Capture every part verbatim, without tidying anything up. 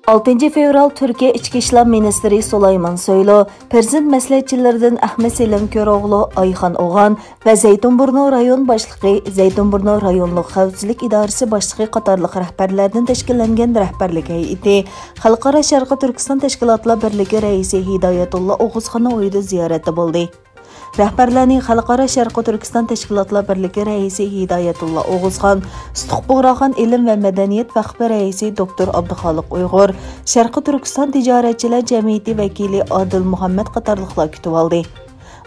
ئالتىنچى فېۋرال تۈركىيە ئىچكى ئىشلار مىنىستىرى سۇلايمان سويلۇ، پىرېزىدېنت مەسلىھەتچىلىرىدىن ئەخمەت سېلىمكۆروغلۇ، ئايخان ئوغان ۋە زەيتۇنبۇرنۇ رايون باشلىقى، زەيتۇنبۇرنۇ رايونلۇق خەۋپسىزلىك ئىدارىسى باشلىقى قاتارلىق رەھبەرلەردىن تەشكىللەنگەن رەھبەرلىك ھەيئىتى خەلقئارا شەرقىي تۈركىستان تەشكىلاتلار بىرلىكى رەئىسى ھىدايەتۇللا ئوغۇزخاننىڭ ئۆيىدە زىيارەتتە بولدى. رەھبەرلەرنى خەلقئارا شەرقىي تۈركىستان تەشكىلاتلار بىرلىكى رەئىسى ھىدايەتۇللا ئوغۇزخان، سۇتۇق بۇغراخان ئىلىم ۋە مەدەنىيەت ۋەقپى رەئىسى دوكتور ئابدۇخالىق ئۇيغۇر، شەرقىي تۈركىستان تىجارەتچىلەر جەمئىيىتى ۋەكىلى ئادىل مۇھەممەد قاتارلىقلار كۈتۈۋالدى.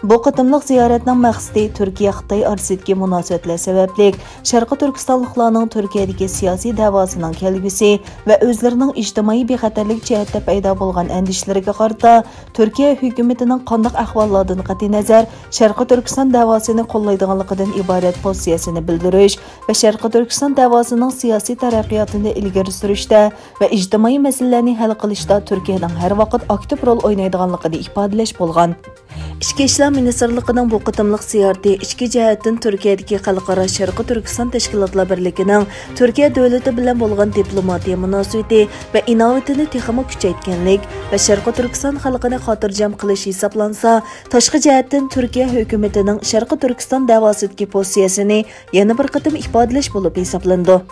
بۇ قېتىملىق زىيارەتنىڭ مەقسىتى تۈركىيە-خىتاي ئارىسىدىكى مۇناسىۋەتلەر سەۋەبلىك شەرقىي تۈركىستانلىقلارنىڭ تۈركىيەدىكى سىياسىي دەۋاسىنىڭ كەلگۈسى ۋە ئۆزلىرىنىڭ ئىجتىمائىي بىخەتەرلىك جەھەتتە پەيدا بولغان ئەندىشىلىرىگە قارىتا تۈركىيە ھۆكۈمىتىنىڭ قانداق ئەھۋاللاردىن قەتئىينەزەر، شەرقىي تۈركىستان دەۋاسىنى قوللايدىغانلىقىدىن ئىبارەت پوزىتسىيەسىنى بىلدۈرۈش ۋە شەرقىي تۈركىستان دەۋاسىنىڭ سىياسىي تەرەققىياتىنى ئىلگىرى سۈرۈشتە ۋە ئىجتىمائىي مەسىلىلەرنى ھەل قىلىشتا تۈركىيەنىڭ ھەر ۋاقىت ئاكتىپ رول ئوينايدىغانلىقىنى ئىپادىلەش بولغان. ئىچكى ئىشلار مىنىستىرلىقىنىڭ بۇ قېتىملىق زىيارىتى ئىچكى جەھەتتىن تۈركىيەدىكى خەلقئارا شەرقىي تۈركىستان تەشكىلاتلار بىرلىكىنىڭ تۈركىيە دۆلىتى بىلەن بولغان دىپلوماتىيە مۇناسىۋىتى ۋە ئىناۋىتىنى تېخىمۇ كۈچەيتكەنلىك ۋە شەرقىي تۈركىستان خەلقىنى خاتىرجەم قىلىش ھېسابلانسا، تاشقى جەھەتتىن تۈركىيە ھۆكۈمىتىنىڭ شەرقىي تۈركىستان دەۋاسىدىكى پوزىتسىيەسىنى يەنە بىر قېتىم ئىپادىلەش بولۇپ ھېسابلىنىدۇ.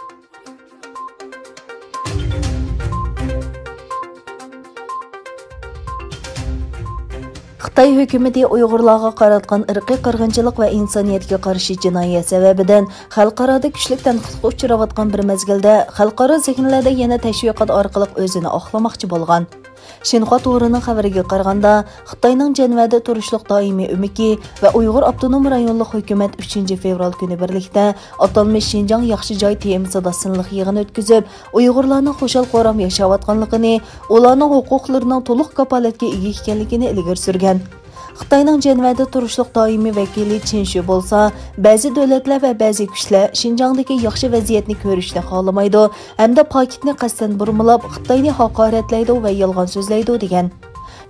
خىتاي ھۆكۈمىتى ئۇيغۇرلارغا قاراتقان ئىرقىي قىرغىنچىلىق ۋە ئىنسانىيەتكە قارشى جىنايەت سەۋەبىدىن خەلقئارادا كۈچلۈك تەنقىدقا ئۇچراۋاتقان بىر مەزگىلدە، خەلقئارا زېھىنلەردە يەنە تەشۋىقات ئارقىلىق ئۆزىنى ئاقلىماقچى بولغان. شىنخۇا تورىنىڭ خەۋىرىگە قارىغاندا، خىتاينىڭ جەنۋەدە تۇرۇشلۇق دائىمىي ئۆمىكى ۋە ئۇيغۇر ئاپتونوم رايونلۇق ھۆكۈمەت ئۈچىنچى فېۋرال كۈنى بىرلىكتە ئاتالمىش شىنجاڭ ياخشى جاي تېمىسىدا سىنلىق يىغىن ئۆتكۈزۈپ، ئۇيغۇرلارنىڭ خۇشال-خۇرام ياشاۋاتقانلىقىنى، ئۇلارنىڭ ھوقۇقلىرىنىڭ تولۇق كاپالەتكە ئىگە ئىكەنلىكىنى ئىلگىرى سۈرگەن. خىتاينىڭ جەنۋەدە تۇرۇشلۇق دائىمىي ۋەكىلى چېن شۈ بولسا، بەزى دۆلەتلەر ۋە بەزى كۈچلەر شىنجاڭدىكى ياخشى ۋەزىيەتنى كۆرۈشنى خالىمايدۇ ھەمدە پاكىتنى قەستەن بۇرمىلاپ، خىتاينى ھاقارەتلەيدۇ ۋە يالغان سۆزلەيدۇ، دېگەن.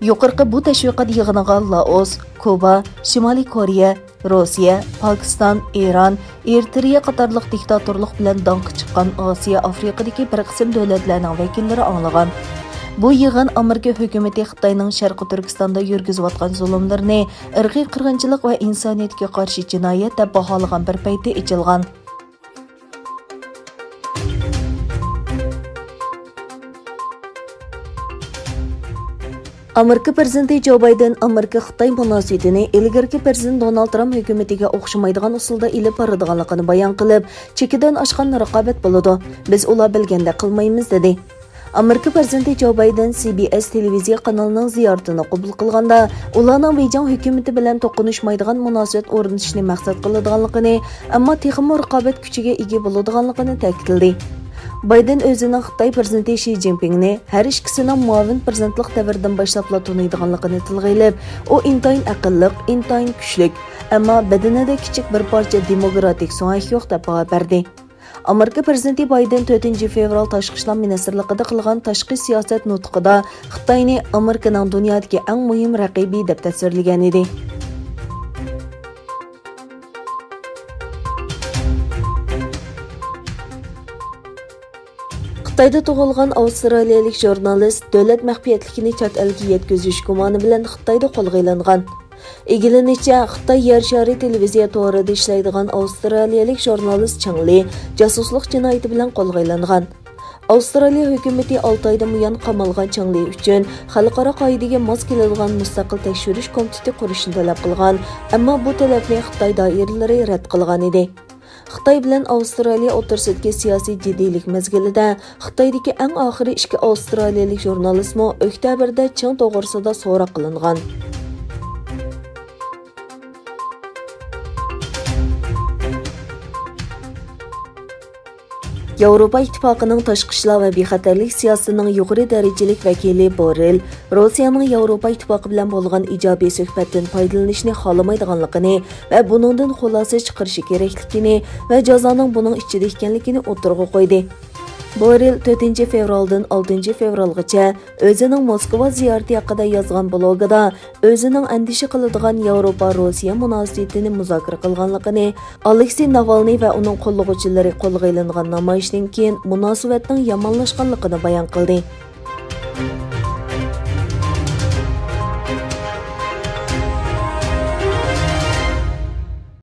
يۇقىرىقى بۇ تەشۋىقات يىغىنىغا لائوس، كۇبا، شىمالىي كورېيە، روسىيە، پاكىستان، ئىران، ئېرىترېيە قاتارلىق دىكتاتورلۇق بىلەن داڭقى چىققان ئاسىيا ئافرىقىدىكى بىر قىسىم دۆلەتلەرنىڭ ۋەكىللىرى ئاڭلىغان. بۇ يىغىن ئامېرىكا ھۆكۈمىتى خىتاينىڭ شەرقىي تۈركىستاندا يۈرگۈزۈۋاتقان زۇلۇملىرىنى ئىرقىي قىرغىنچىلىق ۋە ئىنسانىيەتكە قارشى جىنايەت دەپ باھالىغان بىر پەيتتە ئېچىلغان. ئامېرىكا پىرېزىدېنتى جو بايدېن ئامېرىكا-خىتاي مۇناسىۋىتىنى ئىلگىرىكى پىرېزىدېنت دونالد ترامپ ھۆكۈمىتىگە ئوخشىمايدىغان ئۇسۇلدا ئېلىپ بارىدىغانلىقىنى بايان قىلىپ، چېكىدىن ئاشقان رىقابەت بولىدۇ، بىز ئۇلار بىلگەندەك قىلمايمىز، دېدى. ئامېرىكا پىرېزىدېنتى جو بايدېن سى بى ئېس تېلېۋىزىيە قانىلىنىڭ زىيارىتىنى قوبۇل قىلغاندا، ئۇلارنىڭ بېيجىڭ ھۆكۈمىتى بىلەن توقۇنۇشمايدىغان مۇناسىۋەت ئورنىتىشنى مەقسەت قىلىدىغانلىقىنى، ئەمما تېخىمۇ رىقابەت كۈچىگە ئىگە بولىدىغانلىقىنى تەكىتلىدى. بايدېن ئۆزىنىڭ خىتاي پىرېزىدېنتى شى جىنپىڭنى ھەر ئىككىسىنىڭ مۇئاۋىن پىرېزىدېنتلىق دەۋرىدىن باشلاپلا تونۇيدىغانلىقىنى تىلغا ئېلىپ، ئۇ ئىنتايىن ئەقىللىق، ئىنتايىن كۈچلۈك، ئەمما بەدىنىدە كىچىك بىر پارچە دېموكراتىك سۆڭەك يوق، دەپ باھا بەردى. ئامېرىكا پىرېزىدېنتى بايدېن تۆتىنچى فېۋرال تاشقى ئىشلار مىنىستىرلىقىدا قىلغان تاشقى سىياسەت نۇتقىدا خىتاينى ئامېرىكىنىڭ دۇنيادىكى ئەڭ مۇھىم رەقىبى دەپ تەسۋىرلىگەن ئىدى. خىتايدا تۇغۇلغان ئاۋسترالىيەلىك ژۇرنالىست دۆلەت مەخپىيەتلىكىنى چەت ئەلگە يەتكۈزۈش گۇمانى بىلەن خىتايدا قولغا ئېلىنغان. ئىگىلىنىشىچە، خىتاي يەر شارى تېلېۋىزىيە تورىدا ئىشلەيدىغان ئاۋسترالىيەلىك ژۇرنالىست چېڭ لى جاسۇسلۇق جىنايىتى بىلەن قولغا ئېلىنغان. ئاۋسترالىيە ھۆكۈمىتى ئالتە ئايدىن بۇيان قامالغان چېڭ لى ئۈچۈن خەلقئارا قائىدىگە ماس كېلىدىغان مۇستەقىل تەكشۈرۈش كومىتېتى قۇرۇشنى تەلەپ قىلغان، ئەمما بۇ تەلەپنى خىتاي دائىرىلىرى رەت قىلغان ئىدى. خىتاي بىلەن ئاۋسترالىيە ئوتتۇرىسىدىكى سىياسىي جىددىيلىك مەزگىلىدە خىتايدىكى ئەڭ ئاخىرى ئىككى ئاۋسترالىيەلىك ژۇرنالىستمۇ ئۆكتەبىردە چىڭ توغرىسىدا سوراق قىلىنغان. ياۋروپا ئىتتىپاقىنىڭ تاشقى ئىشلار ۋە بىخەتەرلىك سىياسىتىنىڭ يۇقىرى دەرىجىلىك ۋەكىلى بورېل روسىيەنىڭ ياۋروپا ئىتتىپاقى بىلەن بولغان ئىجابىي سۆھبەتتىن پايدىلىنىشنى خالىمايدىغانلىقىنى ۋە بۇنىڭدىن خۇلاسە چىقىرىشى كېرەكلىكىنى ۋە جازانىڭ بۇنىڭ ئىچىدە ئىكەنلىكىنى ئوتتۇرىغا قويدى. بورېل تۆتىنچى فېۋرالدىن ئالتىنچى فېۋرالغىچە ئۆزىنىڭ موسكۋا زىيارىتى ھەققىدە يازغان بلوگىدا ئۆزىنىڭ ئەندىشە قىلىدىغان ياۋروپا-روسىيە مۇناسىۋىتىنى مۇزاكىرە قىلغانلىقىنى، ئالېكسېي ناۋالنىي ۋە ئۇنىڭ قوللىغۇچىلىرى قولغا ئېلىنغان نامايىشتىن كېيىن مۇناسىۋەتنىڭ يامانلاشقانلىقىنى بايان قىلدى.